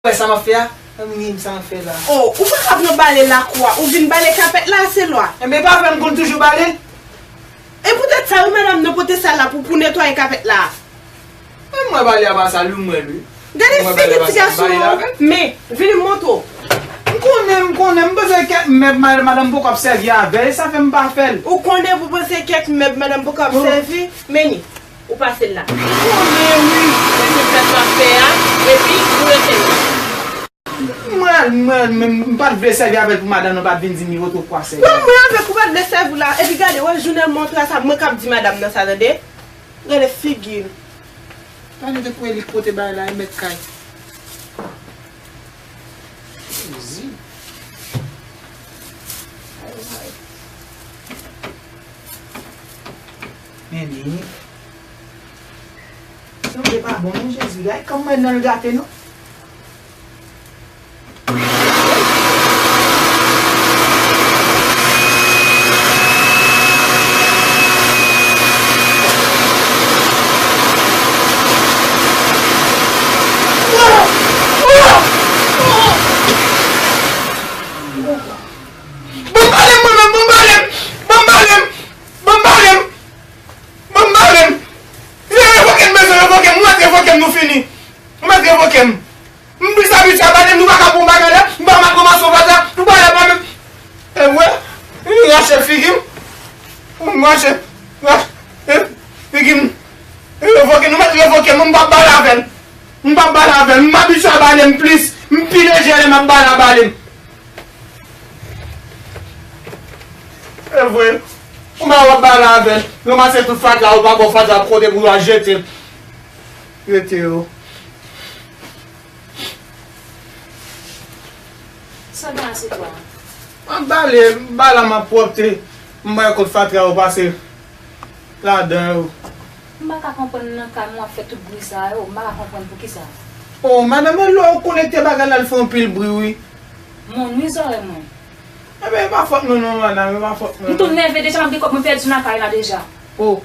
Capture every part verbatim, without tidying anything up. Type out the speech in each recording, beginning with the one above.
Wè sa m ap fè a? Anmwey, sa m ap fè la? Oh, ou pa ka pran bale lakou a, ou vin bale kapèt la, Aselwa. Enben, pa vre, m konn toujou bale. E poutèt sa, wi, madanm nan pote sa la pou, pou netwaye kapèt la. Mwen, mwen bale a pa sal, wi, mwen, wi. Gade figi ti gason an, men, vini m montre w. M konnen, m konnen, m bezwen kèk mèb, ma-, madanm poko ap sèvi avè l, e sa fè m pa fè l. Ou konnen pou panse kèk mèb madanm poko ap sèvi, men ni. Ou pase l la. M konnen, wi. Se tout sa w ap fè a, epi ou rete la. Mwen, mwen, mwen, m pa t vle sèvi avè l pou madanm nan pa t vin di m li oto pwa sèvi. Bon, mwen avèk ou pa t vle sèvi w la. Epi gade, wè, jounen montre sa, mwen k ap di madanm nan sa, tande. Gade figi l. Tande tankou e li k pote bagay la, e mèt kay. Sezi. Men li. Sonje pa bon non Jezi, gade kòman nan l gate non. Ban m bale m mwen menm, ban m bale m, ban m bale m, ban m bale m, ban m bale m. Yo revoke m, bezwen revoke m, ou mèt revoke m, nou fini. Ou mèt revoke m. M plis abitye a bale m, nou pa ka pran bagay la, m pa mèt ranmase yon fatra, nou pa la pa menm. E vre, m rache figi m. M rache, rache, e, figi m. Revoke, nou mèt revoke m, m p ap bale avè l. M p ap bale avè l, m abitye a bale m plis, m pi lejè lè m ap bale a bale m. E vre, kouman w ap bale avè l? Ranmase tout fatra, ou pa gon fatra kote pou yo al jete. Rete yo. Sa gen ase twa? M ap bale, m bale m ap pwòpte, m wè kot fatra yo pase ladan yo. M pa ka konprann nan kay mwen w ap fè tout bri sa yo, m pa ka konprann poukisa. Oh, madanm, men lè w konekte bagay la, l fè anpil bri, wi. M ennui zòrèy mwen. Enben, e pa fòt mwen non, madanm, e pa fòt mwen non. M tou nève deja, m ap gen kòb mwen pèdi nan kay la deja. Oh.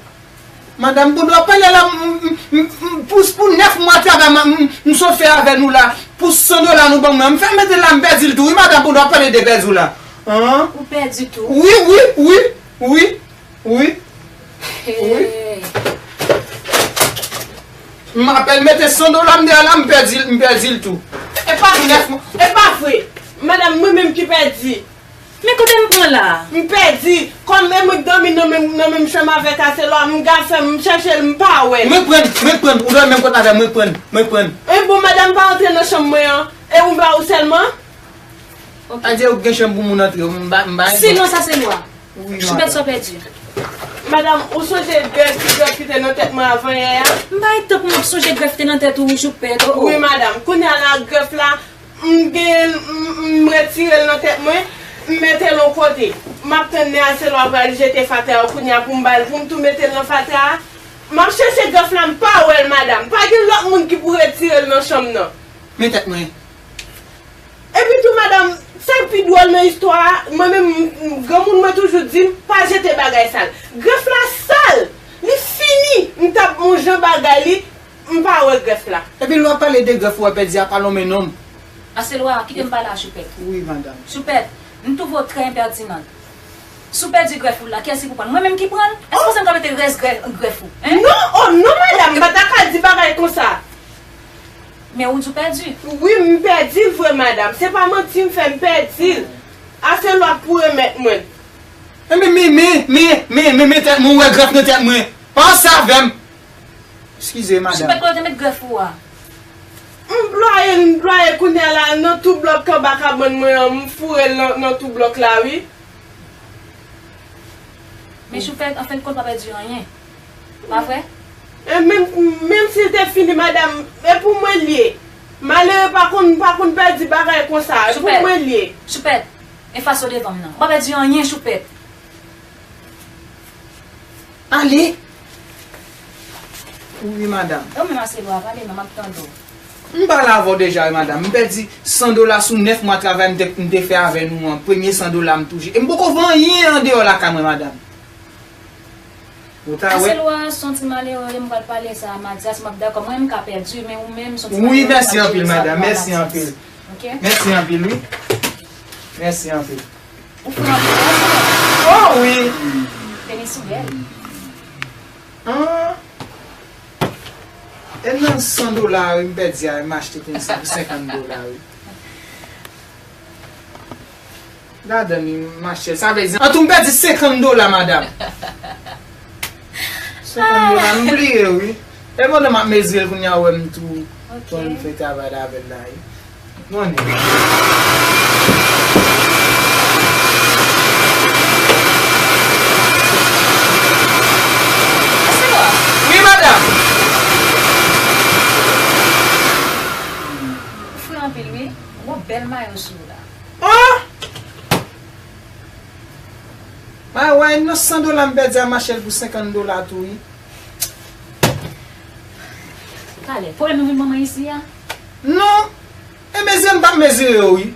Madanm, pou dwa pale la, m, m, m, m, pou, pou nèf mwa travay, m, m, m sot fè avè nou la, pou san dola nou ban mwen, m fè mete la, m pèdi l tou, wi, madanm, pou dwa pale de pèdi w la. An? Ou pèdi tou? Wi, wi, wi, wi, wi, wi. Hey. M apèn mete san dola m deyò la, m pèdi l, m pèdi l tou. E pa vre, e pa vre. Madanm, mwen menm ki pèdi. Men kote m pran la? M pèdi. Kòm e mwen k dòmi nan menm, nan menm chanm avèk Aselwa, m gafè, m chèche l, m pa wè l. Mwen pran l, mwen pran l. Ou dòmi menm kot avè m, mwen pran l, mwen pran l. E bon, madanm pa antre nan chanm mwen an. E ou ba ou sèlman? Ok. Adye ou gen chanm pou moun antre, m ba, m ba. Silans Aselwa. Wi, Choupèt, sa w pèdi? Madanm, ou sonje grèf, ti grèf ki te nan tèt mwen avan yè a? M pa gen tan pou m ap sonje grèf ki te nan tèt ou, Choupèt. Oh, oh. Wi, madanm. Kounye a la, grèf la, m gen, m, m retire l nan tèt mwen, m mete l yon kote. M ap tann lè Aselwa pral jete fatra yo kounye a pou m ba l, pou m tou mete l nan fatra a. M ap chèche grèf la, m pa wè l, madanm. Pa gen lòt moun ki pou retire l nan chanm nan. Men tèt mwen. Epi tou, madanm, sa k pi dwòl nan istwa a, mwen menm, m, m, granmoun mwen toujou di m, pa jete bagay sal. Grèf la sal! Li fini! M t ap yon jan bagay li, m pa wè grèf la. Epi lè w ap pale de grèf ou wè pèdi a, pa lonmen non m. Aselwa, kite m pale a Choupèt. Wi, madanm. Choupèt, m twouve w trè enpèdinan. Si w pèdi grèf ou la, kiyès ki pou pran l? Mwen menm ki pran l? Èske w panse m ka mete rès grè-, grèf ou? Hein? Non, oh non, madanm, m pa ta ka di bagay konsa. Men ou di w pèdi. Wi, m pèdi l vre, madanm. Se pa manti m fè, m pèdi l. Aselwa pou remèt mwen l. Enben, men, men, men, men, men, men tèt mwen, ou wè grèf nan tèt mwen. Panse avè m. Eskize, madanm. Choupèt, kote w te met grèf ou a? M plwaye l, m plwaye kounye a la, nan tou blòk anba kabann mwen an, m foure l nan, nan tou blòk la, wi. Men Choupèt, anfendkont, pa pèdi anyen. Pa vre? E menm, menm si l te fini, madanm, e pou mwen l ye. Malere pa konn, pa konn pèdi bagay konsa, e pou mwen l ye. Choupèt, efaso devan m nan. Ou pa pèdi anyen, Choupèt. Ale! Wi, madanm. E ou menm Aselwa, pale non, m ap tande w. M pale avè w deja, wi, madanm. M pèdi san dola sou nèf mwa travay m te, m te fè avè nou an. Premye san dola m touche. E m poko fè anyen andeyò lakay mwen, madanm. Ou ta wè. Aselwa, se yon ti malere, m pral pale sa a Matyas, m ap dakò. Mwen, m ka pèdi, men ou menm, se yon ti malere, m pral jere sa pou Matyas. Wi, mèsi anpil, madanm. Mèsi anpil. Ok? Mèsi anpil, wi. Mèsi anpil. Ou fou nan pil, Aselwa. Oh, wi. Tenis ou bèl. Ah. E nan san dola, wi, m pèdi a, m achte tenis la pou senkant dola, wi. Ladan li, machè, sa vle di, an tou, m pèdi senkant dola, madanm. Senkant dola, m bliye, wi. E pandan m ap mezire l kounye a, ou wè m tou konn fè travay la avè l la, wi. Mwen menm. Wi, madanm. Ou fre anpil, wi. Ou gon bèl mayo sou ou la. Ah! Mwen wè nan san dola m pèdi a m achte l pou senkant dola tou, wi. Talè, pwoblèm nou vin manman isi a? Non. E mezire m t ap mezire yo, wi.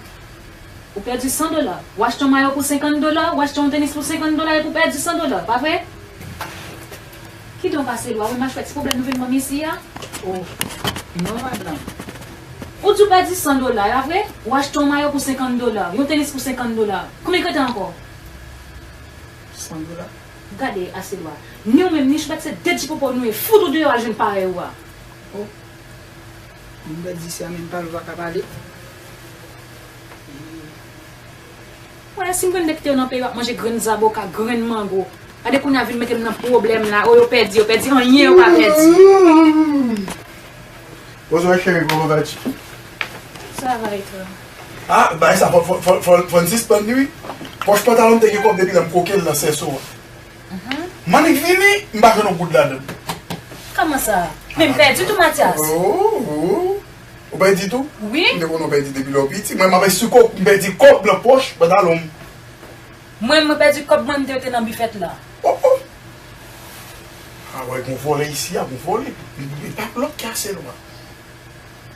Ou pèdi san dola. Ou achte yon mayo pou senkant dola, ou achte yon tenis pou senkant dola epi ou pèdi san dola, pa vre? Kidonk, Aselwa, wi, m ap fè ti pwoblèm nou vin manman isi a? Oh, non, madanm. Ou di w pèdi san dola, pa vre? Ou achte yon mayo pou senkant dola, yon tenis pou senkant dola. Konbyen ki rete ankò? San dola. Gade, Aselwa. Ni ou menm, ni Choupèt se de ti popo nou ye. Fout ou deyò al jwenn parèy ou a. Oh. M pèdi sa menm, pale ou pa ka pale. Wè, si m konn nèg te yo nan peyi yo ap manje grenn zaboka, grenn mango. Gade kounye a vin mete m nan pwoblèm la. Oh, yo pèdi, yo pèdi anyen, yo pa pèdi. Bonjour chérie, comment vas-tu? Ça va et toi? Ah, bagay sa, fò, fò, fò, fò, fò n sispann li, wi. Pòch pantalon m te gen kòb depi lè m koke l nan sèso a. Mhm. M annik vini, m pa jwenn yon goud ladan l. Kòman sa? Men m pèdi tou, Matyas. Oh, oh. Ou pèdi tou? Wi. M te konnen w pèdi depi lè w piti. Mwen, m ap esplike w, m pèdi kòb nan pòch pantalon m. Mwen, mwen pèdi kòb mwen, m te rete nan bifèt la. Oh, oh. Ah, wè, gon vòlè isi a, gon vòlè. Li, li pa lòt ke Aselwa.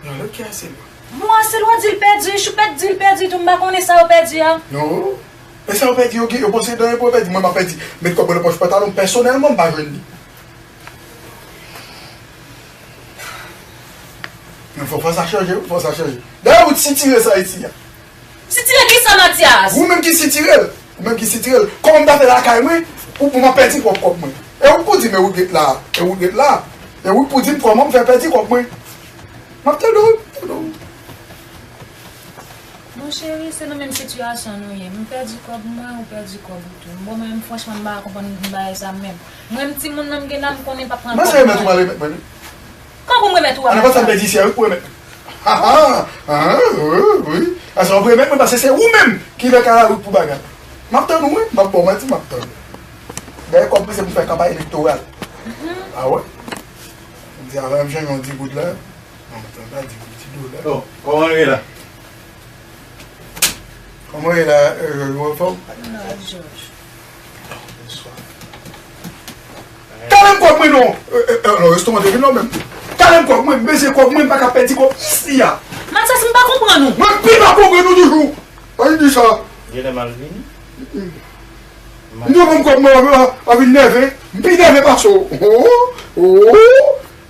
Nan lòt ke Aselwa. Bon, Aselwa di l pèdi, Choupèt di l pèdi tou, m pa konnen sa yo pèdi a. Non. Men sa yo pèdi, yo gen, yo posede anyen pou yo pèdi. Mwen, m ap pèdi. Met kòb mwen nan pòch pantalon m, pèsonèlman, m pa jwenn li. Men fò, fò sa chanje, wi, fò sa chanje. Dayè, ou t sitire sa isi a. Sitire kisa, Matyas? Ou menm ki sitire l. Ou menm ki sitire l. Kòman m ta fè lakay mwen pou, pou m ap pèdi pwòp kòb mwen? E ou k pou di m e ou k ret la. E ou k ret la. E ou k pou di m kòman m fè pèdi kòb mwen. M ap tande w, m ap tande w. Bon, cheri, se nan menm sitiyasyon nou ye. M pèdi kòb mwen, ou pèdi kòb ou tou. Bon, mwen menm, franchman, m pa konprann bagay sa menm. Mwen menm, timoun nan m gen la, m konnen m p ap pran kòb mwen. Mwen, se remèt ou m al remèt mwen, wi. Kòman pou m remèt ou a? Ann, ann, sa m te di, se ou k pou remèt mwen. Ha, ha, ha, wi, wi. Ase w ap remèt mwen, paske se ou menm ki fè kalawout pou bagay. M ap tann ou, wi. M ap ba w manti, m ap tann ou. Dayè, kòb mwen se pou m fè kanpay elektoral. Mhm. A wè? M di, avan m jwenn yon di goud la, m ap tann la, di goud, ti dola. Oh, kòman nou ye la? Kòman w ye la, Jòj, ou anfòm? Bonswa. Kale m kòb mwen non! Eh, eh, eh, non, restoran te vin non menm. Kale m kòb mwen, m bezwen kòb mwen, m pa ka pèdi kòb isi a. Matyas, m pa konprann ou. Mwen pi pa konprann ou toujou. Pa di sa. Genlè m al vini. M di w ban m kòb mwen, w ap vin nève. M pi nève pase w. Oh, oh,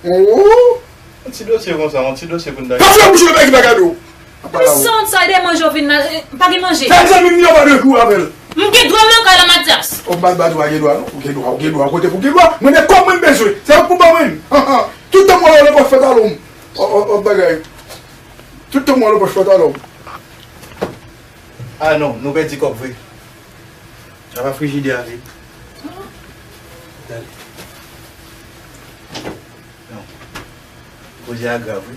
oh. Yon ti dosye konsa, yon ti dosye pou n ta. Pa fè bouch nan bagay ki pa gade w. Pou sant sa, de manje w vin la, eh, pa gen manje. Fè zanmi m li anba de jou avè l. M gen dwa m nan kay la, Matyas. O, m pa t ba dwa, gen dwa non. Ou gen dwa, ou gen dwa, kote pou gen dwa. Mwen, men kòb mwen m bezwen. Se ou k pou ban mwen. Tout tan mwen wè nan pòch pantalon m. O, o, o, bagay. Tout tan mwen wè nan pòch pantalon m. Ah non, nou pèdi kòb vre. Apa frijidè a vide. Gade. Non. Koze a grav, wi.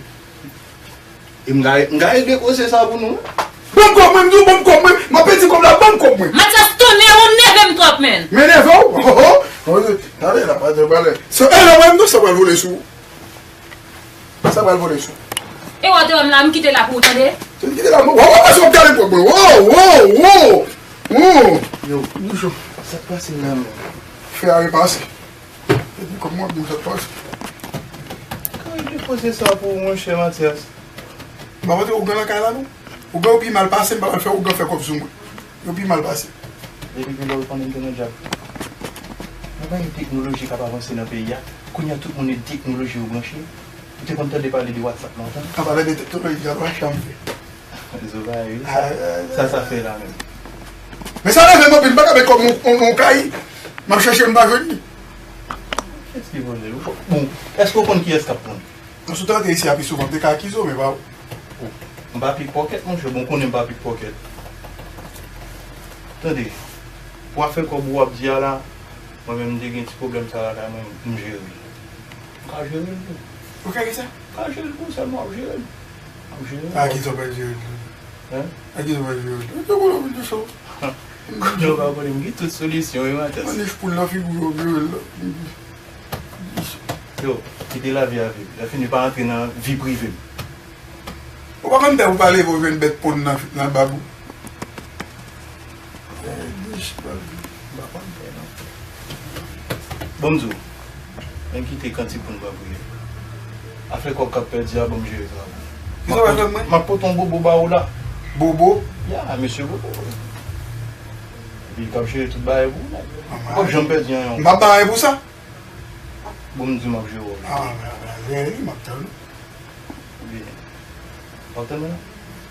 E m ka, m ka regle koze sa pou nou, wi. Ban m kòb mwen, m di w ban m kòb mwen. M ap pèdi kòb la, ban m kòb mwen. Matyas, tonnè, ou nève m twòp, menn. M nève w? Oh, oh, oh. Tande la, pa de balè. Se, e, la, mwen, m di w sa pral vole sou ou. Sa pral vole sou. E w te wè m la, m kite la pou ou, tande? Se m kite la, mwen, w ap pase w ap gade kòb mwen. Wo, wo, wo, wo. Yo, Bouchon, sa k pase la menm? Fè a repase. Epi kòb mwen ap di m sa k pase. Kòman de koze sa pou ou, monchè Matyas? M pa montre ougan lakay la, non. Ougan yo pi mal pase, m pa pral fè ougan fè kòb sou mwen. Yo pi mal pase. Depi kilè ou konnen m te nan djab? Nan bagay teknoloji k ap avanse nan peyi a, kounye a tout moun e teknoloji yo branche. Ou te konn tande pale de WhatsApp lontan? An pale de teknoloji a, w a chanm fè. Zo bagay, wi. Ah, ah, sa, sa fè la menm. Men sa leve m anpil, m pa ka met kòb m nan yon kay, m ap chèche m pa jwenn li. Kiyès ki vòlè l? Bon, èske w konn kiyès k ap pran l? Paske w te rantre isi a pi souvan, m te ka akize w, men pa ou. Oh, m pa pikpòkèt, monchè, bon, w konnen m pa pikpòkèt. Tande, pou afè kòb ou w ap di a la, mwen menm, m te gen ti pwoblèm sa lakay mwen, m jere l. M ka jere l tou. Ou ka ki sa? M ka jere l tou, sèlman w ap jere l. M ap jere l. A ki sa w pral jere l tou? Hein? A ki sa w pral jere l tou? Ou te konnen w vin tou cho. Yo pa konnen, m gen tout solisyon, wi, Matyas. Mwen nich poul nan figi w, yo jere l la. Yo, kite lavi a viv. Lè fini, pa antre nan vi prive m. Ou pa konn tè ou pa leve, ou jwenn bèt ponn nan, nan bab ou. Eh, dich, m pa konn tè non. Bon, m di w, men kite kanti pou n pa priye. Afè kòb k ap pèdi a, ban m jere sa pou ou. Kisa w fè mwen? M ap pote yon bobo ba ou la. Bobo? Ya, mesye bobo. Epi l k ap jere tout bagay pou ou, nèg. Ou p ap janm pèdi anyen. M p ap bay anyen pou sa. Bon, m di m ap jere w. Ah, men, men, men, m ap tann ou. Oubyen, w ap tann mwen la?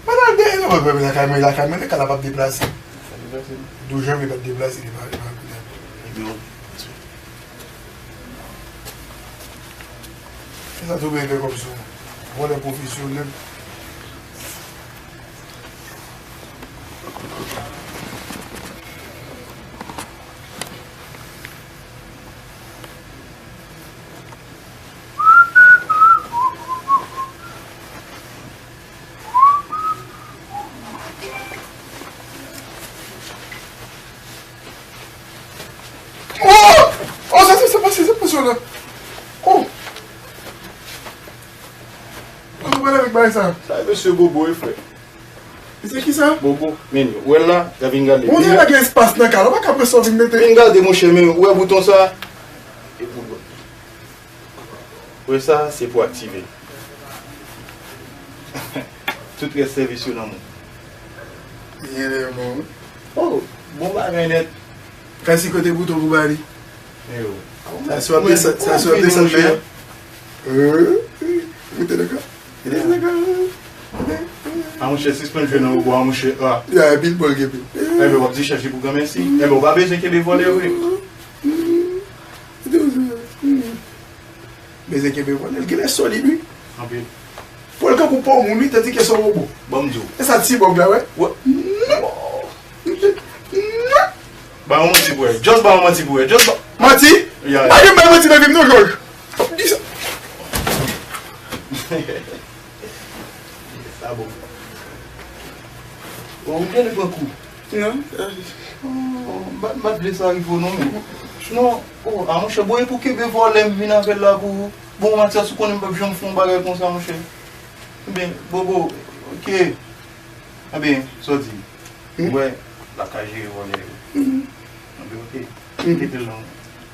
Mwen al dèyè, non, mwen, mwen, lakay mwen, lakay mwen, lakay la p ap deplase. Sa deplase, non? Douz janvye pa t deplase, li pa, li pa konnen. Ebyen, ok. Se sa tou byen fè kòm sou vòlè pwofesyonèl. Oh! Oh, sa, sa, sa pase, sa pase la. Oh! Kote w pral avèk bagay sa? Sa e mesye Bobo wi, frè. Mesye kisa? Bobo, men ou wè l la, y a vin gade. Ou gen lage espas nan kay la, ou pa ka pran sa w vin mete. Vin gade, monchè, men ou wè bouton sa? E pou dwòt. Ou wè sa, se pou aktive. Tout rès sèvis yo nan men w. Byen lè bon. Oh, bon bagay nèt. Kay si kote bouton pou ba li. Eyo. Sa sou ap desann, sa sou ap desann men. Euh, mete nan kay. Mete nan kay. A monchè, sispann jwe nan wobo a, monchè. Ah. Ya, pil bòl gen pil. Enben, w ap di chèf li pou granmèsi. Enben, ou pa bezwen kenbe vòlè vre. Mete nan kay. Bezwen kenbe vòlè, l genlè solid wi. Anpil. Pou l kankou pa w moun wi, tandike se yon wobo. Ban m di w. E sa ti bòg la, wè. Wè. Non. Non. Ba yon manti pou wè. Just ba yon manti pou wè. Just ba. Manti? Ya, ya. Pa gen bay manti nan vi m non, Jòj. Di sa. Sa bon. Bon, ou genlè pran kou. Non. Oh, m pa, m pa t vle sa rive w non, men. Non, oh, a monchè, bon, e pou kenbe vòlè m vin avè l la pou ou. Bon, Matyas, ou konnen m p ap janm fè yon bagay konsa, monchè. Ebyen, Bobo, ok. Ebyen, sa w di? Hmm? Mwen, l ap ka jere vòlè yo. Hmm. Ebyen, ok. Hmm. Kite l non.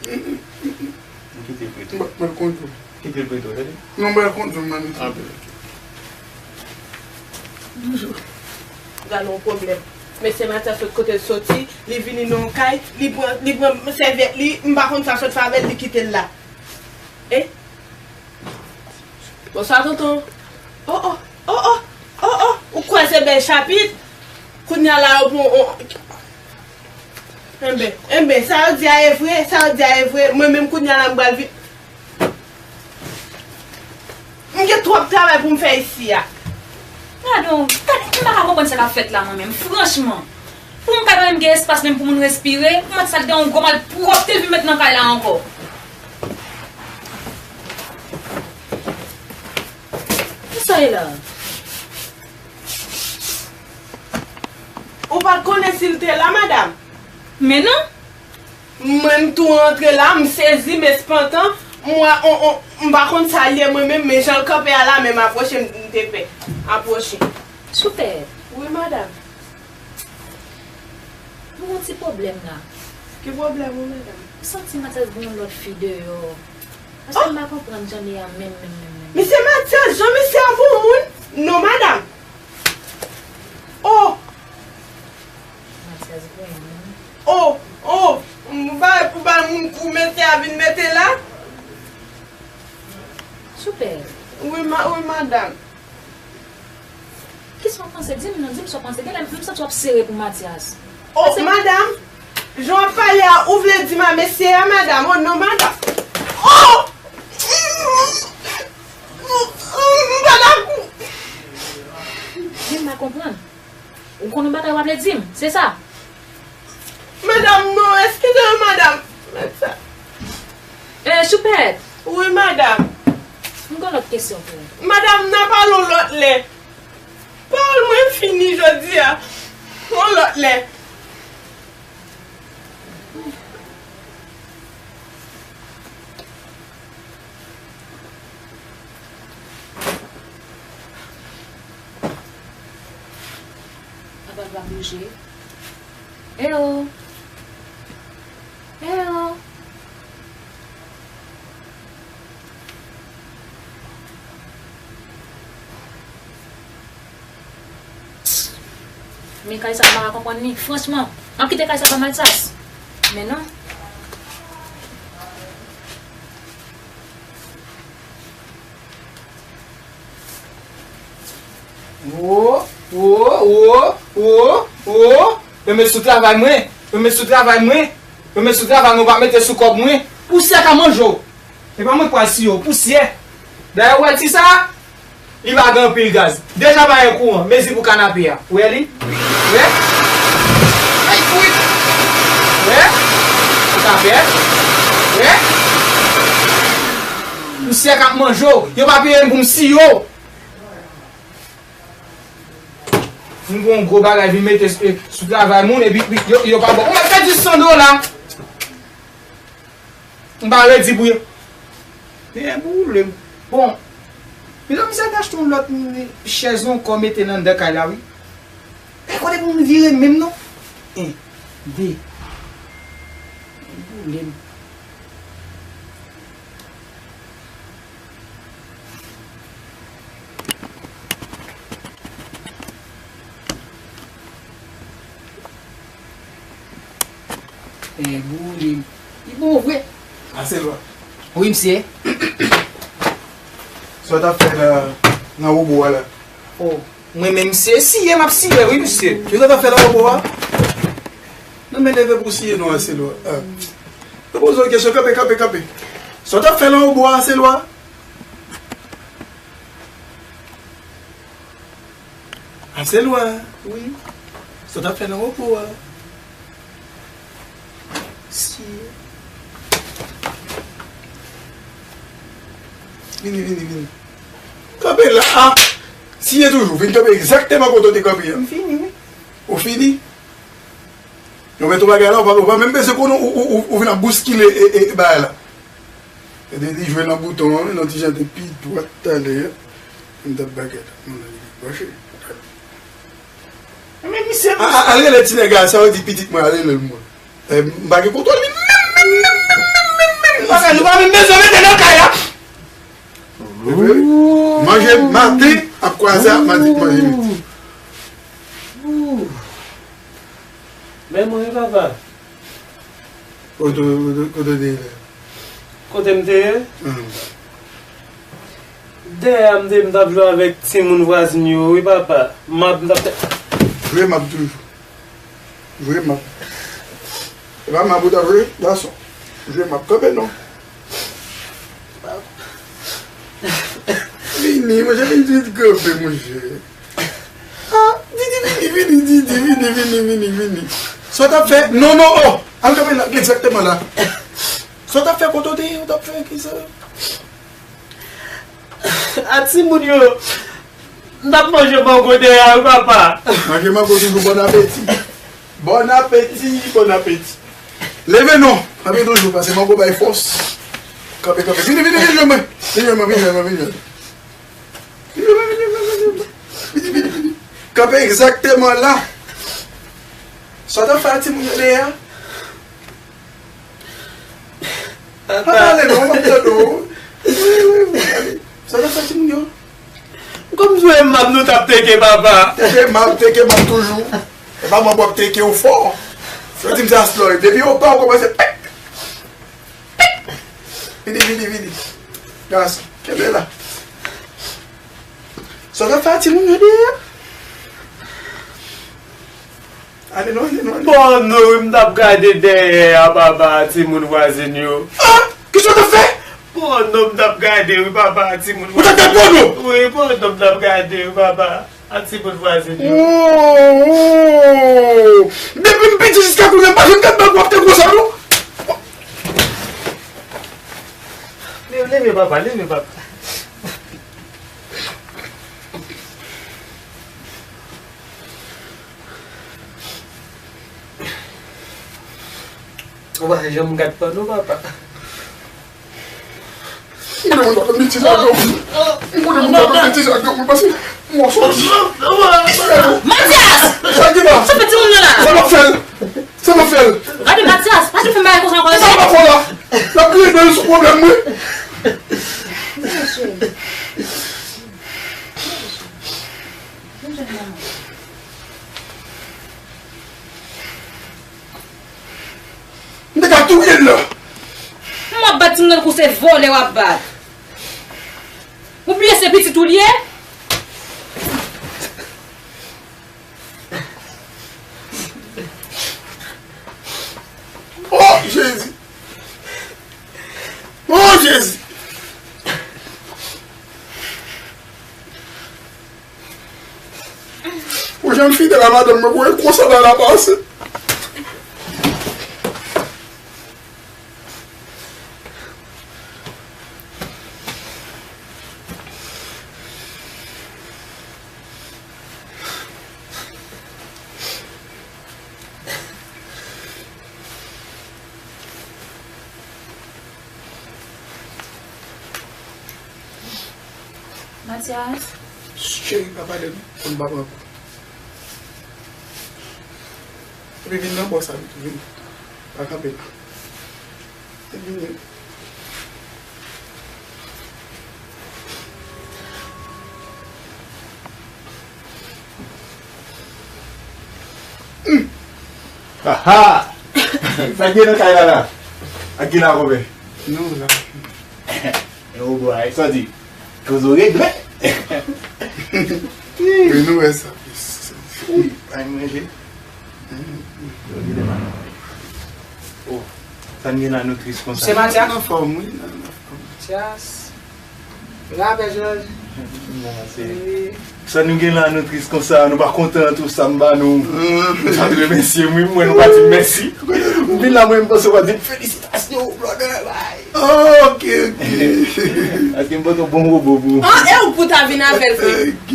Hmm. M kite l preto. M ap pran kont ou. Kite l preto, tande? Non, m pral kont ou, manmi. Anpil. Gade yon pwoblèm. Mesye Matyas sot kote l soti, li vini nan yon kay, li pran, li pran sèvyèt li, m pa konn sa sot fè avè l, li kite l la. E? Bonswa, tonton. Oh, oh, oh, oh, oh, oh, ou kwè se bèl chapit? Kounye a la, yo pran, oh. Enben, enben, sa yo di a e vre, sa yo di a e vre. Mwen menm kounye a la, m pral vi-, m gen twòp travay pou m fè isi a. Gadon, gade, m pa ka konprann sa k ap fèt la, mwen menm, franchman. Pou m ka pa menm gen espas menm pou moun respire, pou mwen sa gen yon gwo malpwòpte vin met nan kay la ankò. Kisa e la? Ou pa t konnen si l te la, madanm? Men non. Mwen, m tou rantre la, m sezi, m espantan. M wè, on, on, m pa konn sa l ye, mwen menm, men jan l kanpe a la, men m apwoche, m, m te pè. Apwoche. Soupè. Wi, madanm. M gen yon ti pwoblèm la. Ki pwoblèm ou, madanm? M santi Matyas gen yon lòt fi deyò. Paske m pa konprann jan li a menm, menm, menm, menm. Misye Matyas, jan misye a pou moun? Non, madanm. Oh! Matyas grenn, wi. Oh, oh, m bay pou bay moun kou, men a vin mete la. Soupè. Wi, ma, wi, madanm. Kisa w panse? Di m non, di m sa w panse. Genlè m santi w ap sere pou Matyas. Oh, madanm, jan w ap pale a, ou vle di m a mesye a, madanm? Oh non, madanm. Oh! Madanm! Di m pa konprann. Ou konn yon bagay w ap vle di m, se sa? Madanm, non, eskize m, madanm. Mèt sa. Eh, Choupèt! Wi, madanm. M gen lòt kesyon pou ou. Madanm, n a pale yon lòt lè. Pawòl mwen fini jodi a. Yon lòt lè. Papa pa bouje. Eyo! Eyo! Men kay sa m pa ka konprann li, franchman. Ann kite kay sa ba Matyas. Men non. Wo, wo, wo, wo, wo. Yo met sou travay mwen. Yo met sou travay mwen. Yo met sou travay mwen, pa mete sou kòb mwen. Pousyè ka manje w. E pa mwen k pral siye w, pousyè. Dayè, ou wè ti sa a? Li pa gen anpil gaz. Deja pa gen kouran. Mezi pou kanape a. Ou wè li? Ou wè? Ay, fwit! Ou wè? Ou ka fè? Ou wè? Pousyè k ap manje w. Yo pa peye m pou m siye w. M gen yon gwo bagay vin mete sou, sou travay moun, epi, epi yo, yo pa bon. Ou mèt pèdi san dola. M pa redi pou yo. Men boule m. Bon. Mezanmi, sa te achte yon lòt chèz ankò mete nan anndan kay la, wi. E kote pou m vire menm non? En, de. Men boule m. Eh, boule m. Li bon vre. Aselwa. Wi, msye. Sa w t ap fè nan, nan wobo a la? Oh, mwen menm, msye, siye m ap siye, wi, msye. Kisa w t ap fè nan wobo a? Non, men leve pou w siye non, Aselwa. Ah. Mwen poze w kesyon, kanpe, kanpe, kanpe. Sa w t ap fè nan wobo a, Aselwa? Aselwa, wi. Sa w t ap fè nan wobo a? Si. Vini, vini, vini. Kanpe la a. Siye toujou. Vin kanpe egzakteman kote w te kanpe a. M fini, wi. Ou fini? Yo mete yon bagay la, ou pa, ou pa menm bezwen konnen ou, ou, ou, ou vin ap bouskile e, e, e bagay la. Gade li jwe nan bouton an, nan ti jan de pi dwat talè. M t ap bagay la. Mwen li branche. Men misye. A, a, al rele ti nèg la, sa yo di pitit mwen, al rele l mwen. Eh, m pa gen kontwòl li menm, menm, menm, menm, menm, menm, menm. Papa, nou pa menm bezwen mete nan kay la. Manje maten, ap kwaze ap manje, manje midi. Men mwen, wi, papa. Kote, kote, kote w te ye la? Kote m te ye? Hmm. Dèyè a m te ye, m t ap jwe avèk timoun vwazin yo, wi, papa. M ap, m t ap fè. Jwe map toujou. Jwe map. E pa map ou t ap jwe, gason. Jwe map. Kanpe non. Vini, monchè, vini, vini, kanpe, monchè. Ah, Didi, vini, vini, Didi, vini, vini, vini, vini. Sa w t ap fè? Non, non, oh! Al kanpe la, egzakteman la. Sa w t ap fè kote w te ye, w t ap fè kisa? A timoun yo, m t ap manje mango dèyè a, wi, papa. Manje mango toujou, bon apeti. Bon apeti, bon apeti. Leve non, kanpe toujou, paske mango bay fòs. Kanpe, kanpe. Vini, vini, vini jwenn mwen. Vini jwenn mwen, vini jwenn mwen, vini jwenn mwen. Vini, vini, vini. Kanpe egzakteman la. Sa w t ap fè a timoun yo dèyè a? Pa pale non, m ap tande w. Wi, wi, wi, ale. Sa w t ap fè timoun yo? Kòm jwe map nou t ap teke, papa. Teke map, teke map toujou. E pa mwen w ap teke w fò. Yo di m se aslòy. Depi yo pa w kòmanse pèk. Pèk. Vini, vini, vini. Gason, kenbe la. Sa w ap fè a timoun yo dèyè a? Ale non, ale non, ale. Pòno wi m t ap gade dèyè a, papa, a timoun vwazin yo. Ah! Kisa w t ap fè? Pòno m t ap gade wi, papa, a timoun vwazin yo. Ou t ap gade pòno? Wi, pòno m t ap gade wi, papa. A timoun vwazin yo. Oh, oh. Depi m piti jiska kounye a, m pa janm gad bòl pwòpte konsa, non. Leve, leve, papa, leve, papa. Ou pa janm gad pòno, papa. M konnen moun pa konn betize ak granmoun. M konnen moun pa konn betize ak granmoun, paske m wè w sòti. Mathias! Sa ki pase? Sa fè timoun nan la? Sa m ap fè l? Sa m ap fè l? Gade Mathias, pa te fè bagay konsa ankò. Sa m ap fè la? L ap kriye dlo l sou pwoblèm mwen. M te ka touye l la. M ap bat timoun nan kou se vòlè w ap bat. Ou bliye se pitit ou l ye? Oh, Jezi! Oh, Jezi! Ou janm fidèl a madanm mwen, mwen konsa nan la pase. Mathias. Cheri, pa pale non, pou m pa pran kou. Epi vin nan bò sa pito, vin. Pa kanpe la. Vini. Aha! Sa k gen nan kay la la? Ak ki la konpè? Nou la. E ou bway, sa di? Kozo regle. Men nou wè sa plis. Ay manje. Oh, sa n gen la nou tris konsa. Se Matya? Nan fòm, wi, nan, nan fòm. Mathias. Rapè, Jòj. Non, se wi. Sa nou gen la nou tris konsa, nou pa kontan tou sa m ba nou. Mm. Nou pa t remèsye m, wi, mwen nou pa di m mèsi. M vin la, mwen m panse w ap di m felisitasyon, brother, bay. Oh, ok, ok. Paske m pote yon bon wobo pou ou. Ah, e ou pou ta vin avè l, frè. Ok.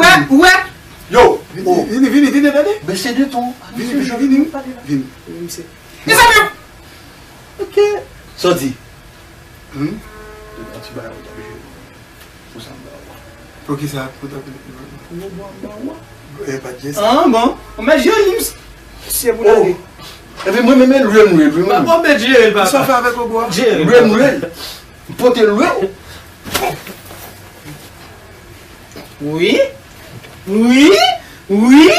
Wè, wè. Yo, vini, oh. Vini, vini, vini, tande. Bese de ton. Vini, vini, vini. Vini. Vini, mesye. Mezanmi! Ok. Sa w di? Hmm? Tout an ti bagay ou t ap jwe pou sa m ba ou. Poukisa? Pou ta pou. Pou bon, bon, bon. E pa t jès. Ah, bon. Mwen jere li, misye pou lage. Epi mwen menm, lwe m lwe l, wi, mwen. Papa, ou mèt jere l, papa. Sa w fè avèk obo a? Jere l, papa. Lwe m lwe l. M pote l lwe w. Wi. Wi. Wi.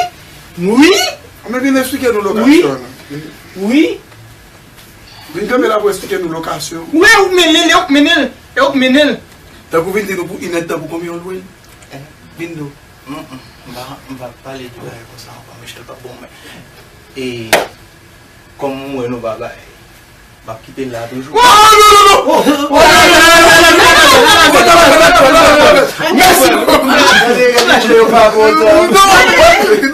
Wi. Anben vin eksplike nou lokasyon an. Wi. Vin kanpe la pou eksplike nou lokasyon. Wi, ou k mennen l, e ou k mennen l, e ou k mennen l. Tankou vin di nou pou inèdtan pou konbyen w lwe l. Eh, vin do. Mm, mm, m pa, m pa pale de bagay konsa ankò, Michel pa bon, men. E, kòm mwen wè nou pa bay. M ap kite l la toujou. Oh, non, non, non! Oh, non, non, non! Mèsi! Nou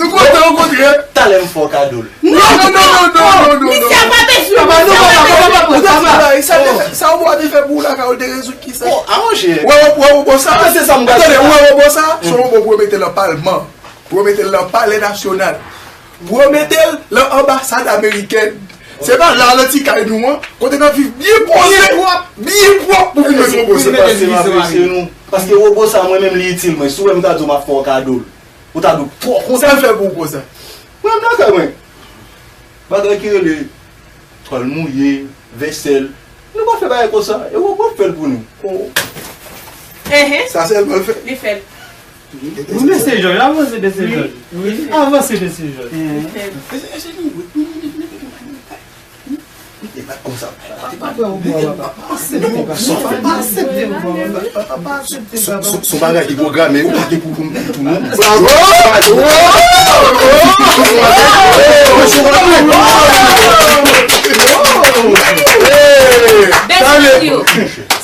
kontan, nou kontan. Talè m fè w kado l. Non, non, non, non, non, non, non. Misye pa bezwen, misye pa bezwen. Sa w te fè, sa w te fè pou ou lakay ou te rezoud ki sa? Oh, aranjè. Wè, wè, wè, wè, bon sa. Tande, wè, wè, bon sa. Se yon bon pou yo mete l nan palman. Pou yo mete l nan palè nasyonal. Pou yo mete l nan anbasad amerikèn. Se pa la, nan ti kay nou an, kote n ap viv byen poze, byen pwòp, pou vin mete wobo sa. Se pa se m apresye nou. Paske wobo sa, mwen menm, li itil mwen. Si w wè m ta di w m ap fè w kado l, ou ta di w twò kontan. Sa l fè pou ou konsa? Mwen, m nan kay mwen. Bagay ki rele tòl mouye, vèsèl. Nou pa fè bagay konsa. E wobo ap fè l pou nou. Oh. Ehe. Sa sèlman l fè. Li fè l. Wi, mesye Jòj, avanse, mesye Jòj. Wi. Avanse, mesye Jòj. Li fè l. Son bagay ki pwograme, ou pa gen pou pou pou non. Bravo!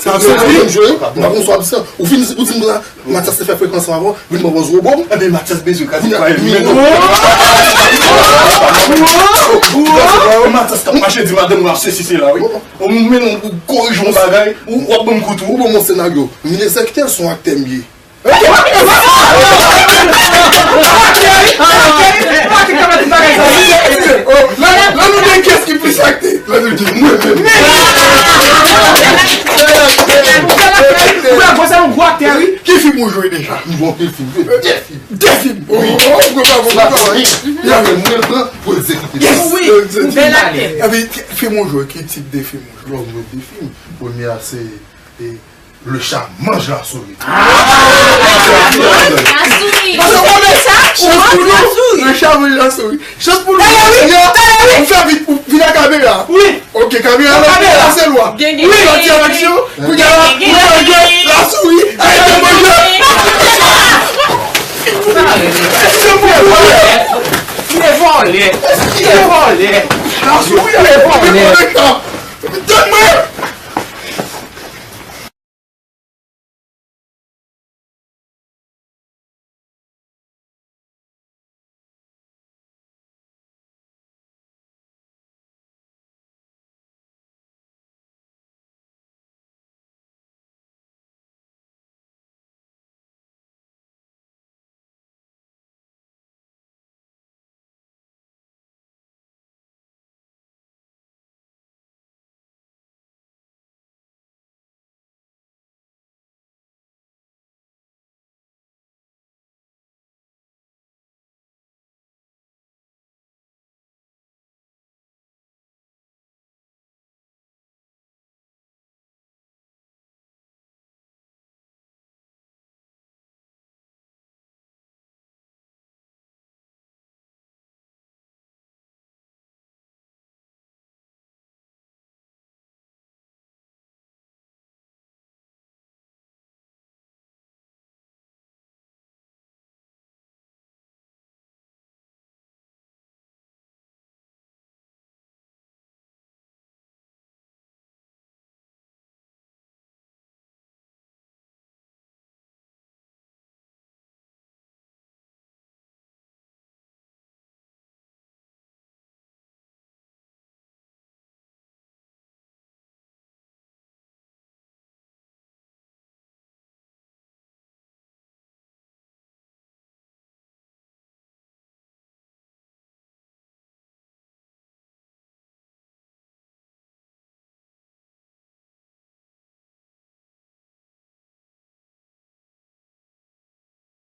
Sa se byen jwe, m ap konsa absent. Ou fin, ou di m la, Matyas te fè frekans anvan, vin mwen pòz wobo. Ebyen, Matyas bezwen kadi pa el menm. Matyas k ap mache di madanm mwen ap sesi sela, wi. Ou menm ou korije yon bagay, ou w ap ban m kout ou. Ou ban m yon senaryo. M vin egzekite l, se yon aktè m ye. Lè nou gen kès ki plis akte, lè nou di mwen menm. Ou la gwo sa yon gwo aktè, wi. Ki fim ou jwe deja? M jwe anpil fim, wi. De fim. De fim. Wi. Oh, oh, gwo bravo, gwo bravo. Sa fini. Li avè mwen pran pou egzekite. Yes. Wi, ou bèl aktè. Epi, fim ou jwe, ki tip de fim ou jwe? Bon, m jwe de fim. Premye a se, e, Le chat mange la souris. La souris. Paske ou konnen sa, ou konnen la souris. Le chat mange la souris. Chans pou nou. Talè wi, talè wi. Ou fè vit pou vin a kamera. Wi. Ok, kamera la, kamera la se lwa. Gen, gen, gen. Sòti an aksyon, pou gen la, pou gen la souris. Ay, te manje. Se pou vòlè. Se vòlè. Se vòlè. La souris, se vòlè. Tèt mwen.